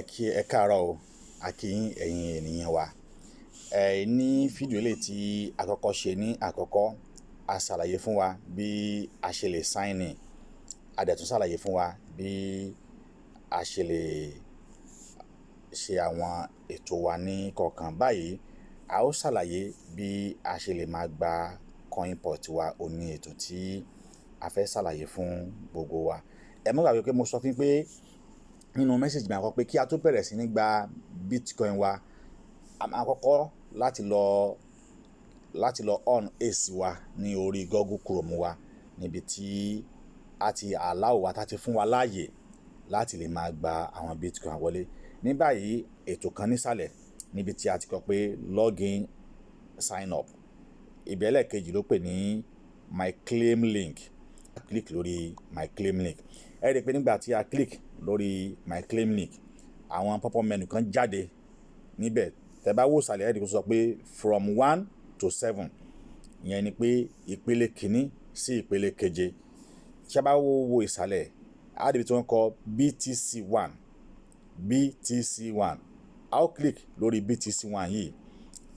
Ẹ kí ẹ káàárọ̀ o, a kí yín ẹ̀yin ènìyàn wa. Ẹ ní fídíò eléyìí tí a kọ́kọ́ ṣe ní àkọ́kọ́, a ṣàlàyé fún wa bí a ṣe lè sign in. A dẹ̀ tún ṣàlàyé fún wa bí a ṣe lè ṣe àwọn ètò wa ní kọ̀ọ̀kan. Báyìí, a ó ṣàlàyé bí a ṣe lè máa gba CoinPot wa. Ó ní ètò tí a fẹ́ ṣàlàyé fún gbogbo wa. Ẹ má gbàgbé pé mo sọ fún yín pé nínú message mi àkọ́kọ́ pé kí a tó bẹ̀rẹ̀ sí ní gba Bitcoin wa, a máa kọ́kọ́ láti lọ on AC wa ní orí Google Chrome wa, níbi tí a ti allow wa, tá ti fún wa láàyè láti lè máa gba àwọn Bitcoin wọlé. Ní báyìí, ètò kan nísàlẹ̀ níbi tí a ti kọ pé login, sign up. Ibẹ̀ ẹlẹ́ẹ̀kejì ló pè ní my claim link. Click lórí my claim link. Ẹ rí i pé nígbà tí a click lórí my claim link, àwọn pop-up menu kan jáde níbẹ̀. Tẹ́ bá wò sàlẹ̀, ẹ rí i pé ó sọ pé from 1 to 7. Ìyẹn ni pé ìpele kìíní sí ìpele keje. Tí a bá wo ìsàlẹ̀, á rí ibi tí wọ́n kọ BTC one, BTC one. A ó click lórí BTC one yìí.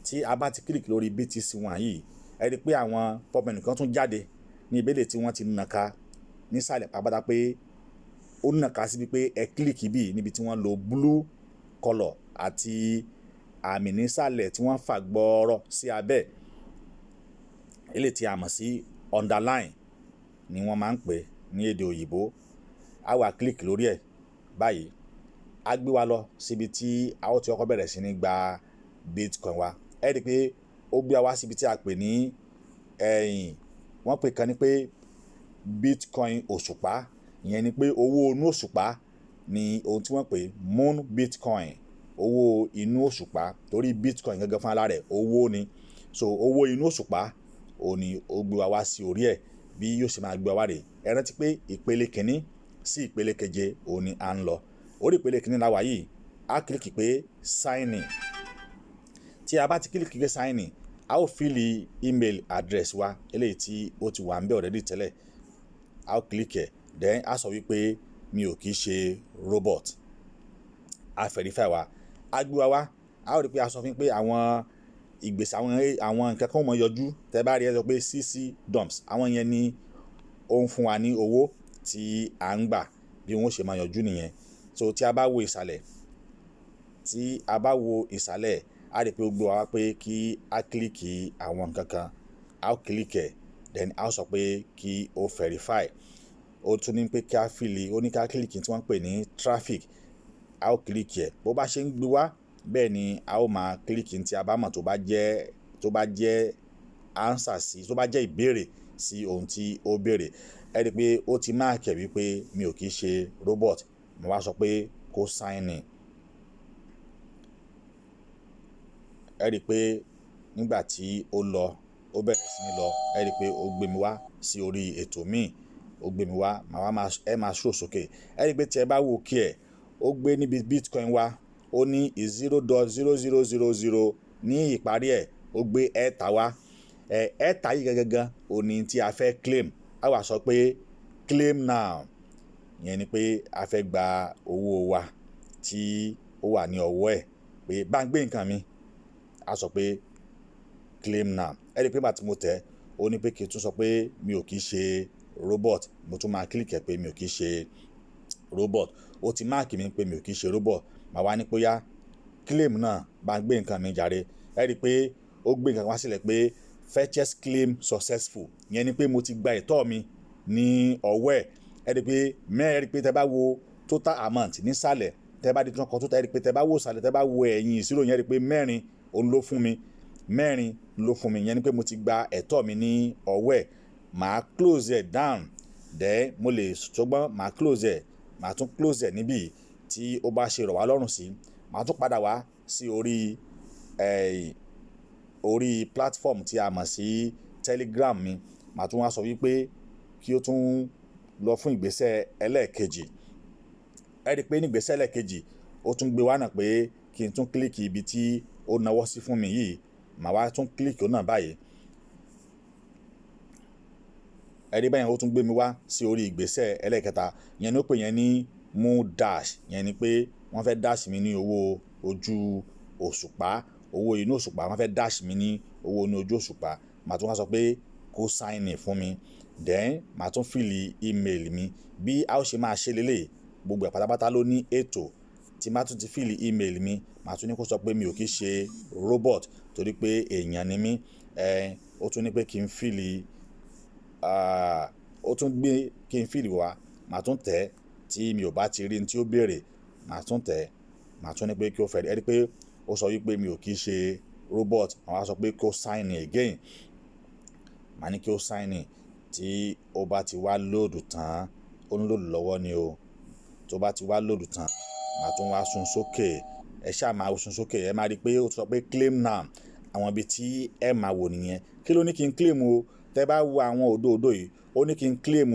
Tí a bá ti click lórí BTC one yìí, ẹ rí i pé àwọn pop menu kan tún jáde ní ìbéèrè tí wọ́n ti nàka nísàlẹ̀ pàápàá pé ó nàka síbi pé ẹ click bí níbi tí wọ́n lo blue colour àti àmì nísàlẹ̀ tí wọ́n fà gbọ́ọ́rọ́ sí abẹ́, eléyìí tí a mọ̀ sí underline ni wọ́n máa ń pè ní èdè òyìnbó. A wá click lórí ẹ̀ báyìí, á gbé wa lọ síbi tí a ó ti kọ́kọ́ bẹ̀rẹ̀ sí ní gba Bitcoin wa. Ẹ rí i pé ó gbé wa wá síbi tí a pè ní ẹ̀yìn, wọ́n pè kan ní pé Bitcoin òṣùpá. Ìyẹn ni pé owó inú òṣùpá ni ohun tí wọ́n pè moon Bitcoin, owó inú òṣùpá, torí Bitcoin gangan fún ara rẹ̀ owó ni. So owó inú òṣùpá òun ni ó gbé wa wá sí orí ẹ̀. Bí yóò ṣe máa gbé wa wá rèé. Ẹ rántí pé ìpele kìíní sí ìpele keje òun ni à ń lọ. Orí ìpele kìíní la wà yìí. Á click pé sign in. Tí a bá ti click pé sign in, a ó fill email address wa, eléyìí tí ó ti wà ń bẹ̀ already tẹ́lẹ̀. A ó click ẹ̀, then a sọ wípé mi ò kìí ṣe robot. A verify wa, a gbé wa wá. A ó rí pé a sọ fún pé àwọn ìgbésẹ̀, àwọn nǹkan kan mọ̀ yọjú. Tẹ́ bá rí ẹ sọ pé CC dumps, àwọn yẹn ni ó ń fún wa ní owó tí à ń gbà. Bí wọ́n ṣe máa yọjú nìyẹn. So tí a bá wo ìsàlẹ̀, tí a bá wo ìsàlẹ̀, a rí pé ó gbé wa wá pé kí a click àwọn nǹkan kan. A ó click ẹ̀, then a ó sọ pé kí ó verify. Ó tún ní pé kí a fill, ó ní ká click tí wọ́n ń pè ní traffic. A ó click ẹ̀. Bó bá ṣe ń gbé wá, bẹ́ẹ̀ ni a ó máa click tí a bá mọ̀ tó bá jẹ́ answer sí, tó bá jẹ́ ìbéèrè sí ohun tí ó béèrè. Ẹ rí i pé ó ti mark ẹ̀ wípé mi ò kìí ṣe robot. Mo wá sọ pé kó sign in. Ẹ rí i pé nígbà tí ó lọ, ó bẹ̀rẹ̀ sí ní lọ. Ẹ rí i pé ó gbé mi wá sí orí ètò míì. Ó gbé mi wá, màá wá máa ẹ máa scroll sókè. Ẹ rí i pé tí ẹ bá wò kí ẹ ó gbé níbi Bitcoin wa, ó ní 0.0000 ní ìparí ẹ̀. Ó gbé ẹ̀ta wá. Ẹ̀ ẹ̀ta yìí gangan ò ní tí a fẹ́ claim. A wá sọ pé claim now. Ìyẹn ni pé a fẹ́ gba owó wa tí ó wà ní ọwọ́ ẹ̀ pé bá ń gbé nǹkan mi. A sọ pé claim now. Ẹ rí i pé bá tí mo tẹ̀, ó ní pé kí n tún sọ pé mi ò kìí ṣe robot. Mo tún máa click ẹ̀ pé mi ò kìí ṣe robot. Ó ti mark mi pé mi ò kìí ṣe robot. Màá wá ní pé yá, claim náà, bá ń gbé nǹkan mi jàre. Ẹ rí i pé ó gbé nǹkan wá sílẹ̀ pé fetches claim successful. Ìyẹn ni pé mo ti gba ẹ̀tọ́ mi ní ọwọ́ ẹ̀. Ẹ rí i pé mẹ́rin, ẹ rí i pé tẹ́ bá wo total amount nísàlẹ̀, tẹ́ bá di tí wọ́n kọ total, ẹ rí i pé tẹ́ bá wo ìsàlẹ̀, tẹ́ bá wo ẹ̀yìn ìṣirò yẹn, ẹ rí i pé mẹ́rin òun ló fún mi, mẹ́rin ló fún mi. Ìyẹn ni pé mo ti gba ẹ̀tọ́ mi ní ọwọ́ ẹ̀. Màá close ẹ̀ down, then mo lè ṣùgbọ́n màá close ẹ̀, màá tún close ẹ̀ níbí tí ó bá ṣe rọ̀ wá lọ́rùn sí. Màá tún padà wá sí orí platform tí a mọ̀ sí Telegram mi. Màá tún wá sọ wípé kí ó tún lọ fún ìgbésẹ̀ ẹlẹ́ẹ̀kejì. Ẹ rí i pé ní ìgbésẹ̀ ẹlẹ́ẹ̀kejì, ó tún gbé wá náà pé kí n tún click ibi tí ó nawọ́ sí fún mi yìí. Màá wá tún click ó náà báyìí. Ẹ rí báyìí, ó tún gbé mi wá sí orí ìgbésẹ̀ ẹlẹ́ẹ̀kẹta. Ìyẹn ni ó pè yẹn ní moon dash. Ìyẹn ni pé Wọ́n fẹ́ dash mi ní owó ojú òṣùpá, owó inú òṣùpá. Wọ́n fẹ́ dash mi ní owó inú ojú òṣùpá. Màá tún wá sọ pé kó sign in fún mi. Then màá tún fill email mi. Bí a ó ṣe máa ṣe lélẹ̀, gbogbo ẹ̀ pátápátá ló ní ètò. Tí màá tún ti fill email mi, màá tún ní kó sọ pé mi ò kí ṣe robot torí pé èèyàn ni mí. Ẹ ó tún ní pé kí n fill, ó tún gbé kí n fill wá. Màá tún tẹ̀. Tí mi ò bá ti rí ní tí ó béèrè, màá tún tẹ̀. Màá tún ní pé kí ó fẹ́ ẹ rí pé ó sọ wípé mi ò kí ṣe robot. Màá wá sọ pé kó sign in again. Màá ní kí ó sign in. Tí ó bá ti wá load tán, ó ń load lọ́wọ́ ni o. Tó bá ti wá load tán, màá tún wá sún sókè. Ẹ ṣáà máa sún sókè, ẹ máa rí i pé ó sọ pé claim now. Àwọn ibi tí ẹ máa wò nìyẹn. Kí ló ní kí n claim o? Tẹ́ bá wo àwọn òdòdó yìí, ó ní kí n claim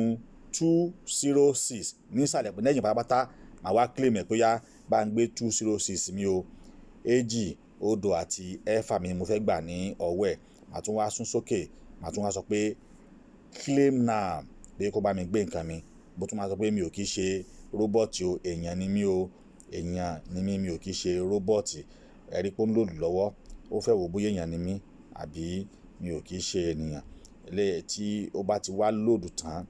206 ní ìsàlẹ̀ lẹ́yìn pátápátá. Màá wá claim ẹ̀ pé yá, bá ń gbé 206 mi o. Èjì, òdo àti ẹ̀fà mi ni mo fẹ́ gbà ní ọwọ́ ẹ̀. Màá tún wá sún sókè, màá tún wá sọ pé claim now, pé kó bá mi gbé nǹkan mi. Bó tún máa sọ pé mi ò kí ṣe robot o, èèyàn ni mí o, èèyàn ni mí, mi ò kí ṣe robot. Ẹ rí pé ó ń load lọ́wọ́, ó fẹ́ wò bóyá èèyàn ni mí àbí mi ò kí ṣe ènìyàn. Eléyìí tí ó bá ti wá load tán,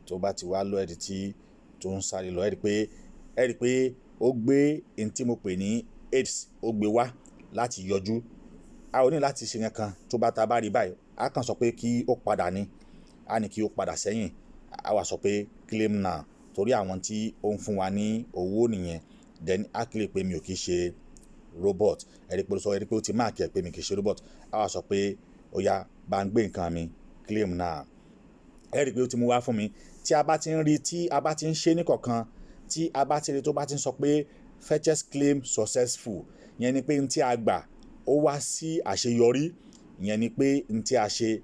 tó bá ti wá load tí tó ń sáré lọ, ẹ rí pé ó gbé ohun tí mo pè ní ads, ó gbé wá láti yọjú. A ò ní láti ṣe nǹkan. Tó bá ta bá rí báyìí, a kàn sọ pé kí ó padà ní, a ní kí ó padà sẹ́yìn. A wá sọ pé claim now torí àwọn tí ó ń fún wa ní owó nìyẹn. Then a click pé mi ò kí ṣe robot. Ẹ rí pé ó sọ, ẹ rí pé ó ti mark ẹ pé mi kì í ṣe robot. A wá sọ pé ó yá, bá ń gbé nǹkan mi, claim now. Ẹ rí pé ó ti mú wá fún mi. Tí a bá ti ń rí, tí a bá ti ń ṣe ní kọ̀ọ̀kan, tí a bá ti rí tó bá ti ń sọ pé fetches claim successful, ìyẹn ni pé n tí a gbà ó wá sí àṣeyọrí. Ìyẹn ni pé n tí a ṣe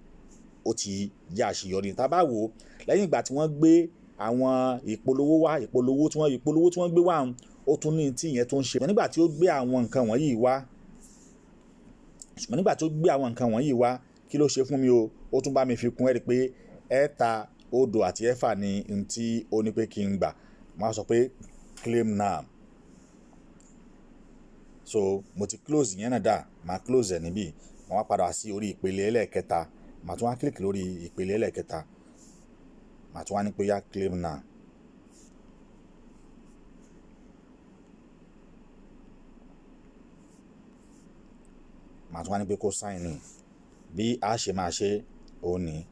ó ti jẹ́ àṣeyọrí. Tá a bá wò ó, lẹ́yìn ìgbà tí wọ́n gbé àwọn ìpolówó wá, ìpolówó tí wọ́n gbé wá, ó tún ní tí ìyẹn tó ń ṣe. Nígbà tí ó gbé àwọn nǹkan wọ̀nyí wá, ṣùgbọ́n nígbà tí ó gbé àwọn nǹkan wọ̀nyí wá, kí ló ṣe fún mi o? Ó tún bá mi fi kún. Ẹ rí pé ẹ̀ta, òdo àti ẹ̀fà ni n tí ó ní pé kí n gbà. Mo á sọ pé claim now. So mo ti close yẹn náà dà, màá close ẹ̀ níbí. Màá wá padà sí orí ìpele ẹlẹ́ẹ̀kẹta. Màá tún wá click lórí ìpele ẹlẹ́ẹ̀kẹta. Màá tún wá ní pé yá, claim now. Màá tún wá ní pé kó sign in. Bí a ṣe máa ṣe òun ní,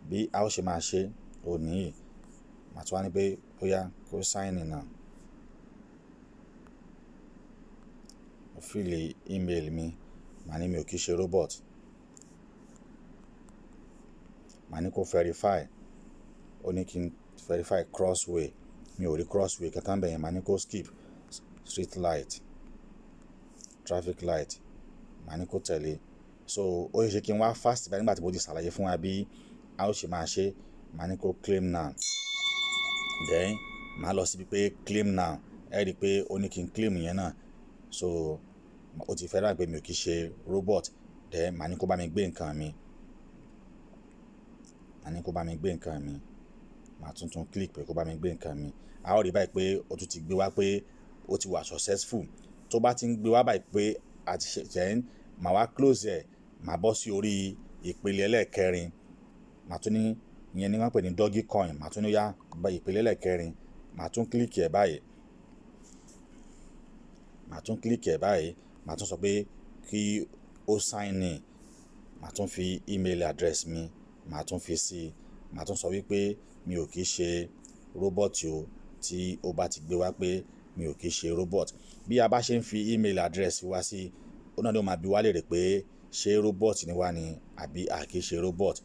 bí a ó ṣe máa ṣe òun ní. Màá tún wá ní pé ó yá, kó sign in now. Mo fill email mi, màá ní mi ò kí ṣe robot. Màá ní kó verify. Ó ní kí n verify crossway. Mi ò rí crossway kankan bẹ́ẹ̀ yẹn. Màá ní kó skip. Street light, traffic light, màá ní kó tẹ̀lé. So ó ṣe kí n wá fast báyìí nígbà tí mo ti ṣàlàyé fún wa bí a ó ṣe máa ṣe. Màá ní kó claim now. Then màá lọ síbi pé claim now. Ẹ rí i pé ó ní kí n claim yẹn náà. So ó ti fẹ́ dà pé mi ò kí ṣe robot. Then màá ní kó bá mi gbé nǹkan mi. Màá ní kó bá mi gbé nǹkan mi. Màá tún tún click pé kó bá mi gbé nǹkan mi. A ó rí báyìí pé ó tún ti gbé wá pé ó ti wà successful. Tó bá ti ń gbé wá báyìí pé a ti ṣe, then màá wá close ẹ̀. Màá bọ́ sí orí ìpele ẹlẹ́ẹ̀kẹrin. Màá tún ní ìyẹn ni wọ́n ń pè ní doggy coin. Màá tún ní yá ìpele ẹlẹ́ẹ̀kẹrin. Màá tún click ẹ̀ báyìí. Màá tún click ẹ̀ báyìí. Màá tún sọ pé kí ó sign in. Màá tún fi email address mi, màá tún fi sí i. Màá tún sọ wípé mi ò kí ṣe robot o. Tí ó bá ti gbé wá pé mi ò kí ṣe robot. Bí a bá ṣe ń fi email address wa sí, ó náà ni ó máa bi wá léèrè pé ṣé robot ni wá ni àbí a kì í ṣe robot.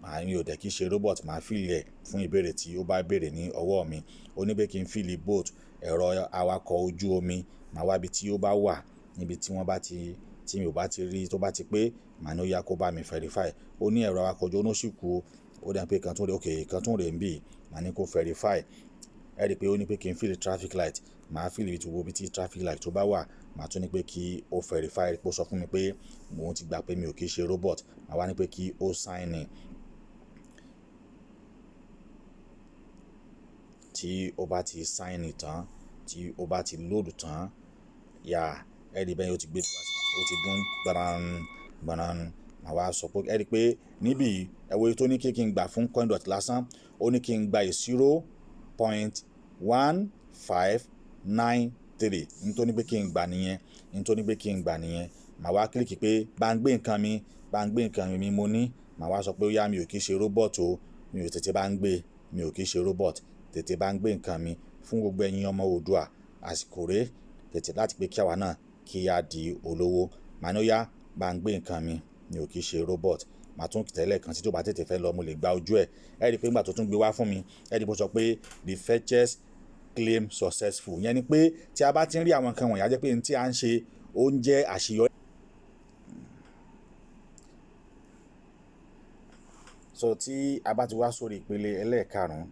Màá mi ò dẹ̀ kí ṣe robot, màá fill ẹ̀ fún ìbéèrè tí ó bá béèrè ní ọwọ́ mi. Ó ní pé kí n fill boat, ẹ̀rọ awakọ̀ ojú omi. Màá wá ibi tí ó bá wà, níbi tí wọ́n bá ti, tí mi ò bá ti rí tó bá ti pé, màá ní ó yá, kó bá mi verify. Ó ní ẹ̀rọ awakọ̀ ojú omi ó sì kú. Ó dà pé ìkan tún rè, okay, ìkan tún rè níbí. Màá ní kó verify. Ẹ rí i pé ó ní pé kí n fill traffic light. Màá fill ibi tí wo ibi tí traffic light tó bá wà. Màá tún ní pé kí ó verify. Ó sọ fún mi pé òun ti gbà pé mi ò kí ṣe robot. Màá wá ní pé kí ó sign in. Tí ó bá ti sign in tán, tí ó bá ti load tán, yà, ẹ rí bẹ́ẹ̀, ó ti gbé, ó ti dún gbaran gbaran. Màá wá sọ pé ẹ rí pé níbí, ẹ wo iye tó ní kí n gbà fún CoinDot lásán. Ó ní kí n gba 0.1593. Ní tó ní pé kí n gbà nìyẹn, ní tó ní pé kí n gbà nìyẹn. Màá wá click pé bá ń gbé nǹkan mi, bá ń gbé nǹkan mi. Mo ní màá wá sọ pé ó yá, mi ò kí ṣe robot o, mi ò, tètè bá ń gbé, mi ò kí ṣe robot, tètè bá ń gbé nǹkan mi. Fún gbogbo ẹ̀yin ọmọ Oòduà, àsìkò rèé, tètè láti pé kí àwa náà kí á di olówó. Màá ní ó yá, bá ń gbé nǹkan mi, mi ò kí ṣe robot. Màá tún tẹ̀lé kan tí tó bá tètè fẹ́ lọ, mo lè gba ojú ẹ̀. Ẹ rí i pé nígbà tó tún gbé wá fún mi, ẹ rí i pé ó sọ pé "The fetches claim successful". Yẹn ni pé tí a bá ti ń rí àwọn nǹkan wọ̀nyí, á jẹ́ pé ní tí a ń ṣe, ó ń jẹ́ àṣeyọrí. So tí a bá ti wá sórí ìpele ẹlẹ́ẹ̀karùn-ún,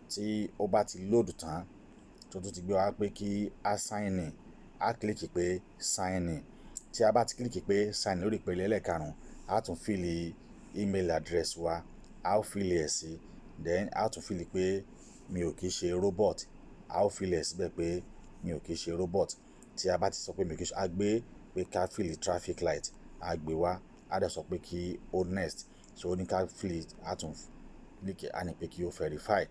tí ó bá ti load tán, tó tún ti gbé wá pé kí a sign in, a click pé sign in. Tí a bá ti click pé sign in lórí ìpele ẹlẹ́ẹ̀karùn-ún, a tún fill email address wa, a ó fill ẹ̀ sí. Then a tún fill pé mi ò kí ṣe robot, a ó fill ẹ̀ síbẹ̀ pé mi ò kí ṣe robot. Tí a bá ti sọ pé mi ò kí ṣe, a gbé pé ká fill traffic light, a gbé wá, a dẹ̀ sọ pé kí ó next. So ó ní ká fill, a tún click, a ní pé kí ó verify.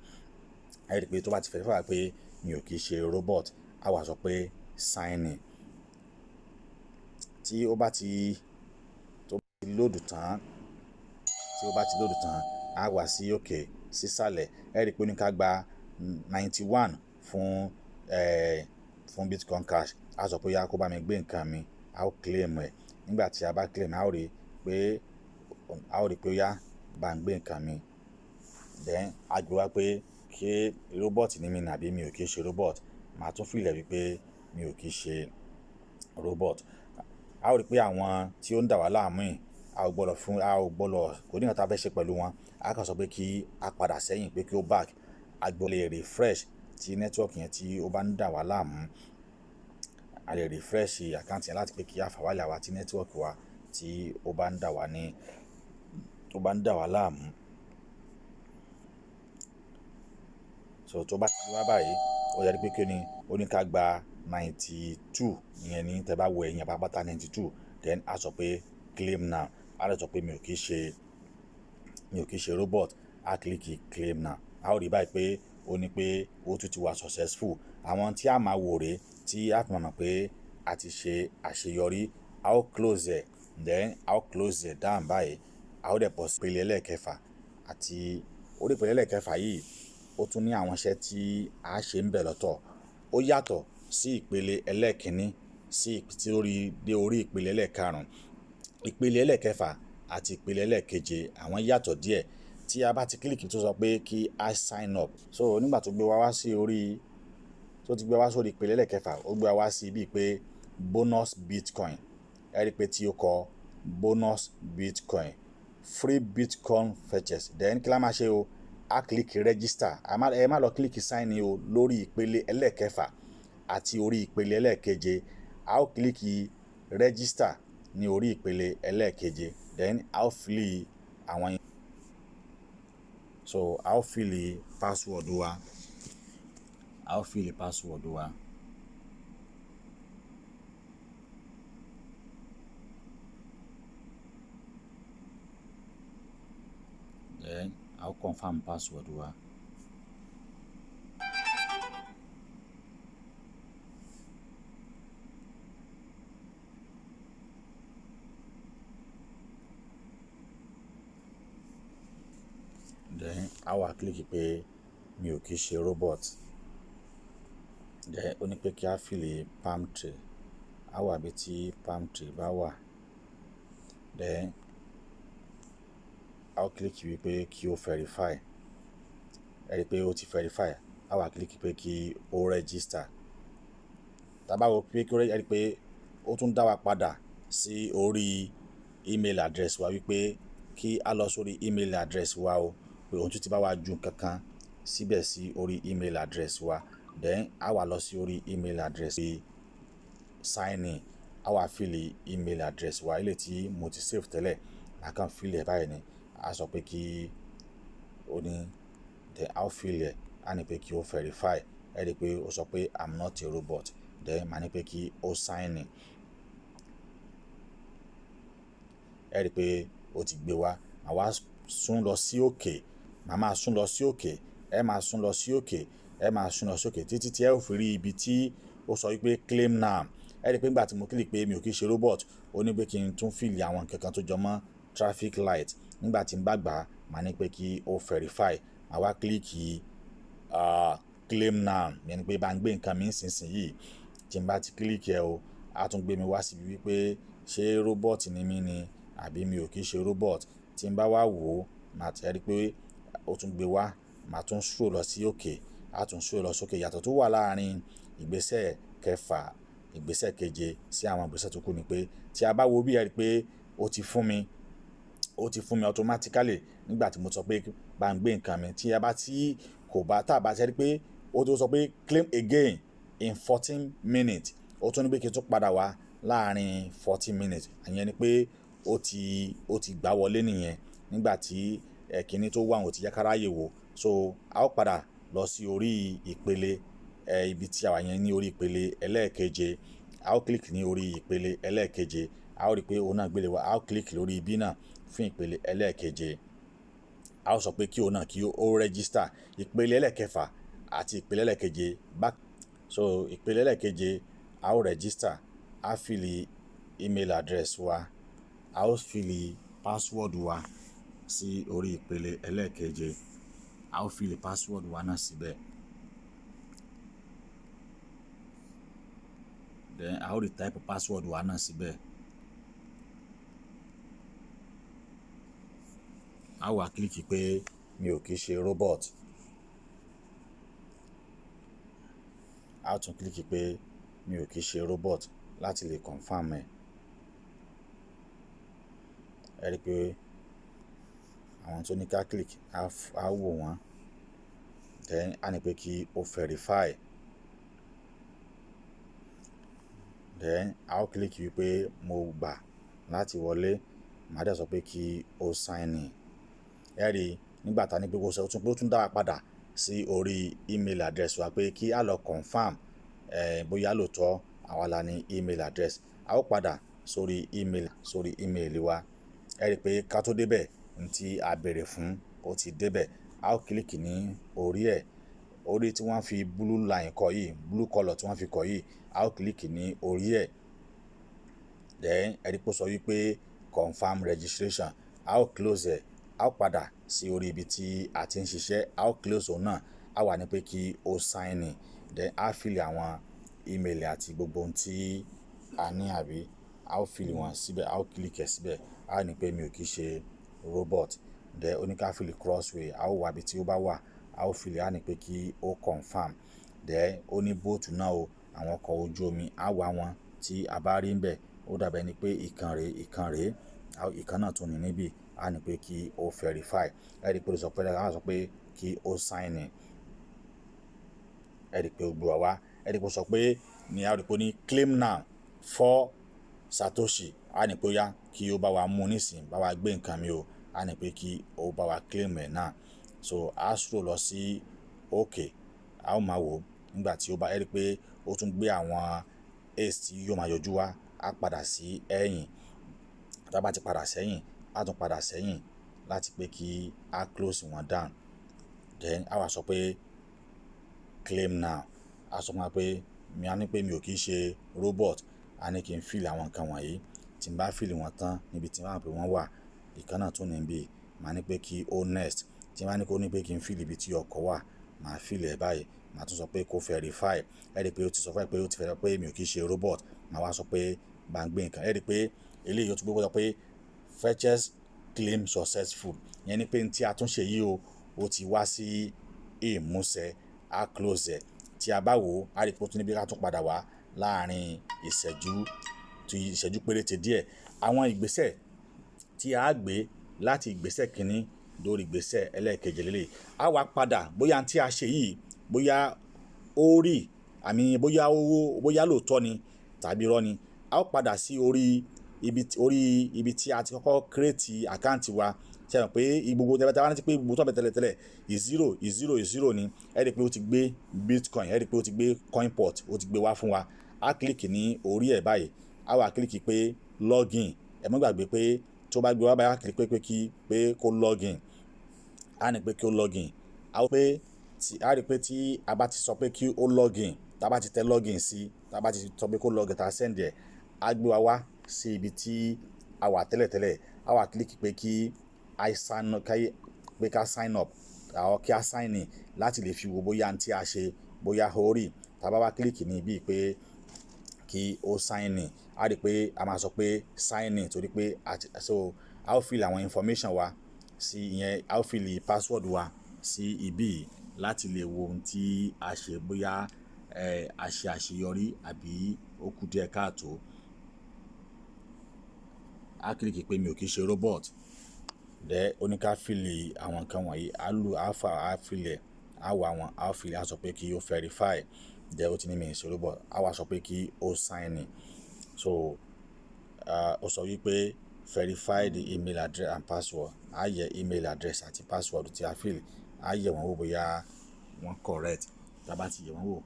Ẹ rí i pé tó bá ti verify pé mi ò kí ṣe robot, a wá sọ pé sign in. Tí ó bá ti, tó bá ti load tán, tí ó bá ti load tán, a wá sí òkè sísàlẹ̀. Ẹ rí i pé ó ní ká gba 91 fún Bitcoin Cash. A sọ pé ó yá, kó bá mi gbé nǹkan mi, a ó claim ẹ̀. Nígbà tí a bá claim, a ó rí pé ó yá, bá ń gbé nǹkan mi. Then a gbé wá pé kí robot ni mí nàbí mi ò kí ṣe robot. Màá tún fill ẹ̀ wípé mi ò kí ṣe robot. A ó rí pé àwọn tí ó ń dà wá láàmú yìí, a ò gbọdọ̀ fún, a ò gbọdọ̀, kò ní nǹkan tí a fẹ́ ṣe pẹ̀lú wọn. A kàn sọ pé kí a padà sẹ́yìn, pé kí ó back. A gbọ́dọ̀ lè refresh tí network yẹn tí ó bá ń dà wá láàmú. A lè refresh account yẹn láti pé kí a fà wálẹ̀ àwa tí network wa tí ó bá ń dà wá ní, tó bá ń dà wá láàmú. So tó bá ti wá báyìí, ó yẹ pé kí ni ó ní ká gba 92. Ìyẹn ní tẹ́ bá wo ẹ̀yìn àpápátá 92. Then a sọ pé claim now. A lè sọ pé mi ò kí ṣe robot. A click claim now. A ó rí báyìí pé ó ní pé ó tún ti wà successful. Àwọn tí a máa wò rè tí a fi mọ̀ pé a ti ṣe àṣeyọrí. A ó close ẹ̀, then a ó close ẹ̀ down báyìí. A ó dẹ̀ pọ̀ sí ìpele ẹlẹ́ẹ̀kẹfà. Àti orí ìpele ẹlẹ́ẹ̀kẹfà yìí, ó tún ní àwọn iṣẹ́ tí a ṣe ń bẹ̀ lọ́tọ̀. Ó yàtọ̀ sí ìpele ẹlẹ́ẹ̀kínní sí tí ó rí dé orí ìpele ẹlẹ́ẹ̀karùn-ún. Ìpele ẹlẹ́ẹ̀kẹfà àti ìpele ẹlẹ́ẹ̀keje, àwọn yàtọ̀ díẹ̀. Tí a bá ti click tó sọ pé kí a sign up. So nígbà tó gbé wa wá sí orí, tó ti gbé wa sórí ìpele ẹlẹ́ẹ̀kẹfà, ó gbé wa wá sí ibi pé bonus Bitcoin. Ẹ rí i pé tí ó kọ bonus Bitcoin, free Bitcoin fetches. Then kí la máa ṣe o? A click register. Ẹ má lọ click sign in o. Lórí ìpele ẹlẹ́ẹ̀kẹfà àti orí ìpele ẹlẹ́ẹ̀keje, a ó click register ní orí ìpele ẹlẹ́ẹ̀keje. Then a ó fill àwọn, so a ó fill password wa, a ó fill password wa. Then a ó confirm password wa. Then a wá click pé mi ò kí ṣe robot. Then ó ní pé kí a fill palm tree. A wà bí tí palm tree bá wà. Then a ó click wípé kí ó verify. Ẹ rí i pé ó ti verify. A wá click pé kí ó register. Tá bá wo pé kí ó, ẹ rí i pé ó tún dá wa padà sí orí email address wa, wípé kí a lọ sórí email address wa o, pé òun tún ti bá wa ju nǹkan kan síbẹ̀ sí orí email address wa. Then a wá lọ sí orí email address, sign in. A wá fill email address wa, eléyìí tí mo ti save tẹ́lẹ̀. A kàn fill ẹ̀ báyìí ni. A sọ pé kí ó ní, then a ó fill ẹ̀, Á ní pé kí ó verify. Ẹ rí i pé ó sọ pé "I'm not a robot". Then màá ní pé kí ó sign in. Ẹ rí i pé ó ti gbé wá. Màá wá sún lọ sí òkè, màá máa sún lọ sí òkè, ẹ máa sún lọ sí òkè, ẹ máa sún lọ sí òkè títí tí ẹ ó fi rí ibi tí ó sọ wípé "Claim now". Ẹ rí i pé nígbà tí mo click pé mi ò kí ṣe robot, ó ní pé kí n tún fill àwọn nǹkan kan tó jọ mọ́ traffic light. Nígbà tí n bá gbà á, màá ní pé kí ó verify. Màá wá click "Claim now", ìyẹn ni pé bá ń gbé nǹkan mi nísinsìnyí. Tí n bá ti click ẹ o, á tún gbé mi wá síbi wípé ṣé robot ni mí ni àbí mi ò kí ṣe robot. Tí n bá wá wò ó, màá tẹ̀ rí pé ó tún gbé wá. Màá tún scroll lọ sí òkè, á tún scroll lọ sókè. Ìyàtọ̀ tó wà láàrin ìgbésẹ̀ kẹfà, ìgbésẹ̀ keje sí àwọn ìgbésẹ̀ tó kù ni pé tí a bá wo bí, ẹ rí pé ó ti fún mi automatically nígbà tí mo sọ pé bá ń gbé nǹkan mi. Tí a bá tí kò bá tá a bá ṣe rí pé ó tó sọ pé "Claim again in 14 minutes", ó tún ní pé kí n tún padà wá láàrin 14 minutes. Ìyẹn ni pé ó ti gbà wọlé nìyẹn. Nígbà tí ẹ̀kíní tó wà, òun ti jẹ́ ká ráyè wò. So a ó padà lọ sí orí ìpele ibi tí a wà yẹn, ní orí ìpele ẹlẹ́ẹ̀keje. A ó click ní orí ìpele ẹlẹ́ẹ̀keje, a ó rí pé òun náà gbélé wa. A ó click lórí ibi náà fún ìpele ẹlẹ́ẹ̀keje. A ó sọ pé kí òun náà kí ó register. Ìpele ẹlẹ́ẹ̀kẹfà àti ìpele ẹlẹ́ẹ̀keje bá. So ìpele ẹlẹ́ẹ̀keje, a ó register, a fill email address wa, a ó fill password wa sí orí ìpele ẹlẹ́ẹ̀keje. A ó fill password wa náà síbẹ̀. Then a ó retype password wa náà síbẹ̀. A ó wá click pé mi ò kí ṣe robot. A ó tún click pé mi ò kí ṣe robot láti lè confirm ẹ̀. Ẹ rí i pé àwọn tó ní ká click, á wò wọ́n. Then a ní pé kí ó verify. Then a ó click wípé mo gbà láti wọlé. Màá dẹ̀ sọ pé kí ó sign in. Ẹ rí i nígbà tá ní pé kó sọ, ó tún dá wa padà sí orí email address wa pé kí a lọ confirm bóyá lóòótọ́ àwa la ní email address. A ó padà sórí email wa. Ẹ rí i pé ká tó débẹ̀, ní tí a béèrè fún ó ti débẹ̀. A ó click ní orí ẹ̀, orí tí wọ́n fi blue line kọ yìí, blue colour tí wọ́n fi kọ yìí, a ó click ní orí ẹ̀. Then ẹ rí i pé ó sọ wípé "Confirm registration". A ó close ẹ̀, a ó padà sí orí ibi tí a ti ń ṣiṣẹ́, a ó close òun náà. A wà ní pé kí ó sign in. Then a fill àwọn email àti gbogbo ohun tí a ní, àbí a ó fill wọn síbẹ̀, a ó click ẹ̀ síbẹ̀. A ní pé mi ò kí ṣe robot. Then ó ní ká fill crossway, a ó wá ibi tí ó bá wà, a ó fill, a ní pé kí ó confirm. Then ó ní boat náà o, àwọn ọkọ̀ ojú omi, a wá wọn tí a bá rí ń bẹ̀. Ó dàbí ẹni pé ìkan rèé, ìkan rèé, ìkan náà tún ní níbí. A ní pé kí ó verify. Ẹ rí i pé ó sọ pé, a sọ pé kí ó sign in. Ẹ rí i pé ó gbé wa wá. Ẹ rí i pé ó sọ pé ní, a rí i pé ó ní "Claim now for satoshi". A ní pé ó yá, kí ó bá wa mú nísìn, bá wa gbé nǹkan mi o. A ní pé kí ó bá wa claim ẹ̀ náà. So a scroll lọ sí òkè, a ó máa wò nígbà tí ó bá, ẹ rí i pé ó tún gbé àwọn ace tí yóò máa yọjú wá. A padà sí ẹ̀yìn. Tá a bá ti padà sẹ́yìn, a tún padà sẹ́yìn láti pé kí a close wọn down. Then a wá sọ pé "Claim now". A sọ fún wa pé mi á ní pé mi ò kí ń ṣe robot. A ní kí n fill àwọn nǹkan wọ̀nyí. Tí n bá fill wọn tán níbi tí n bá mọ̀ pé wọ́n wà, ìkan náà tún níbí, màá ní pé kí ó next. Tí n bá ní kó ní pé kí n fill ibi tí ọkọ̀ wà, màá fill ẹ̀ báyìí. Màá tún sọ pé kó verify. Ẹ rí i pé ó ti sọ fún ẹ pé ó ti fẹ́ pé mi ò kí ń ṣe robot. Màá wá sọ pé bá ń gbé nǹkan. Ẹ rí i pé eléyìí ó tún gbé sọ pé "Fetches claim successful". Ìyẹn ni pé tí a tún ṣe yìí o, ó ti wá sí ìmúṣẹ. A close ẹ̀. Tí a bá wò ó, a rí pé ó tún níbi ká tún padà wá láàrin ìṣẹ́jú tí ìṣẹ́jú péréte díẹ̀. Àwọn ìgbésẹ̀ tí a gbé láti ìgbésẹ̀ kìíní lórí ìgbésẹ̀ ẹlẹ́ẹ̀kejì lélẹ̀, a wá padà bóyá tí a ṣe yìí, bóyá ó rí àmì, bóyá lóòótọ́ ni tàbí irọ́ ni. A ó padà sí orí ibi tí a ti kọ́kọ́ create account wa. Ṣe mọ̀ pé gbogbo tẹ́lẹ̀ tẹ́lẹ̀ rántí pé gbogbo tó wà tẹ́lẹ̀ tẹ́lẹ̀ zero zero zero ni. Ẹ rí i pé ó ti gbé Bitcoin, ẹ rí i pé ó ti gbé CoinPot, ó ti gbé wá fún wa. Á click ní orí ẹ̀ báyìí, á wá click pé login. Ẹ má gbàgbé pé tó bá gbé wá báyìí, á click pé kí pé kó login. Á ní pé kí ó login. Á pé tí á rí i pé tí a bá ti sọ pé kí ó login, tá a bá ti tẹ login sí, tá a bá ti sọ pé kó login, tá a send ẹ̀, á gbé wa wá sí ibi tí a wà tẹ́lẹ̀tẹ́lẹ̀. Á wá click pé kí I sign, pé ká sign up àwọn kí a sign in láti lè fi wo bóyá tí a ṣe bóyá ó rí. Tá a bá wá click ní bíi pé kí ó sign in, á rí i pé a máa sọ pé sign in torí pé so a ó fill àwọn information wa sí ìyẹn, a ó fill password wa sí ibí yìí láti lè wo ohun tí a ṣe, bóyá a ṣe àṣeyọrí àbí ó kù díẹ̀ káàtó. Á click pé mi ò kí ṣe robot. Then ó ní ká fill àwọn nǹkan wọ̀nyí. Á lù á fà á fill ẹ̀, á wá wọn, á fill, á sọ pé kí ó verify. Then ó ti ní mi ò ṣe robot. Á wá sọ pé kí ó sign in. So ó sọ wípé verify the email address and password. Á yẹ email address àti password tí a fill, á yẹ wọ́n wò bóyá wọ́n correct. Tá a bá ti yẹ wọ́n wò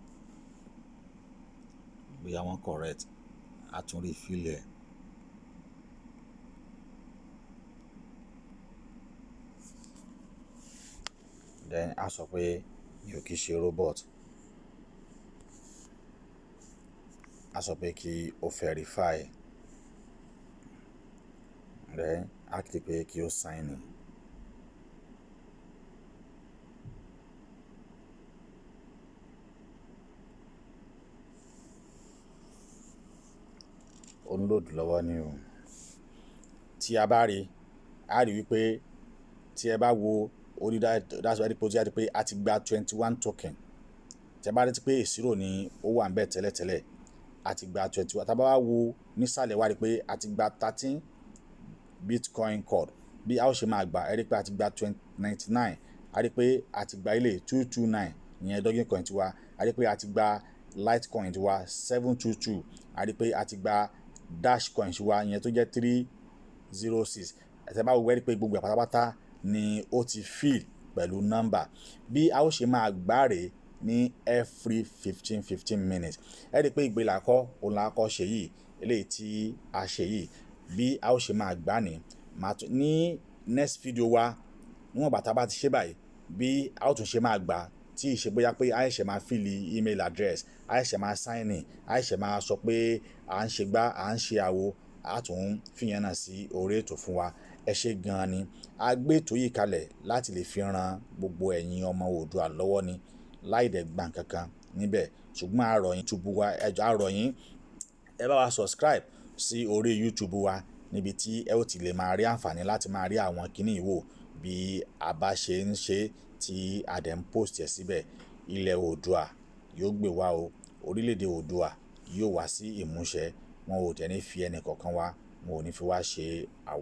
bóyá wọ́n correct, á tún refill ẹ̀. Then á sọ pé mi ò kí ṣe robot. Á sọ pé kí ó verify. Then á click pé kí ó sign in. Ó ń load lọ́wọ́ ni o. Tí a bá rí, a rí wípé tí ẹ bá wo orí dashboard pé ó ti jáde pé a ti gba 21 token. Tí ẹ bá rántí pé zero ni ó wà níbẹ̀ tẹ́lẹ̀tẹ́lẹ̀, a ti gba 21. Tí a bá wá wo nísàlẹ̀, wá rí pé a ti gba 13 Bitcoin Core. Bí a ó ṣe máa gbà, ẹ rí pé a ti gba 99. A rí pé a ti gba ilé 229, ìyẹn Dogecoin tiwa. A rí pé a ti gba Litecoin tiwa 722. A rí pé a ti gba Dashcoin tiwa, ìyẹn tó jẹ́ 306. Ẹ bá wo, ẹ rí pé gbogbo ẹ̀ pátápátá ni ó ti fill pẹ̀lú nọ́mbà. Bí a ó ṣe máa gbà rè ní every 15 15 minutes. Ẹ rí pé ìgbéla kọ́ òun la kọ́ ṣe yìí, eléyìí tí a ṣe yìí, bí a ó ṣe máa gbà ní màá tún ní next video wa. Níwọ̀n bàtà bá ti ṣe báyìí, bí a ó tún ṣe máa gbà tí ì ṣe bóyá pé a ṣẹ̀ṣẹ̀ máa fill email address, a ṣẹ̀ṣẹ̀ máa sign in, a ṣẹ̀ṣẹ̀ máa sọ pé à ń ṣe gbá, à ń ṣe àwo, a tún fìyẹn náà sí orí ètò fún wa. Ẹ ṣé gan-an ni. A gbé ètò yìí kalẹ̀ láti lè fi ran gbogbo ẹ̀yin ọmọ Oòduà lọ́wọ́ ni, láì dẹ̀ gba nǹkan kan níbẹ̀. Ṣùgbọ́n a rọ̀ yín, YouTube wa, ẹ jọ̀ọ́, a rọ̀ yín, ẹ bá wa subscribe sí orí YouTube wa, níbi tí ẹ ó ti lè máa rí àǹfààní láti máa rí àwọn kíní yìí wò bí a bá ṣe ń ṣe tí a dẹ̀ ń post ẹ̀ síbẹ̀. Ilẹ̀ Oòduà yóò gbé wa o. Orílẹ̀-èdè Oòduà yóò wá sí ìmúṣẹ. Wọn ò dẹ̀ ní fi ẹnì kankan wá, wọn ò ní fi wá ṣe àwọ̀.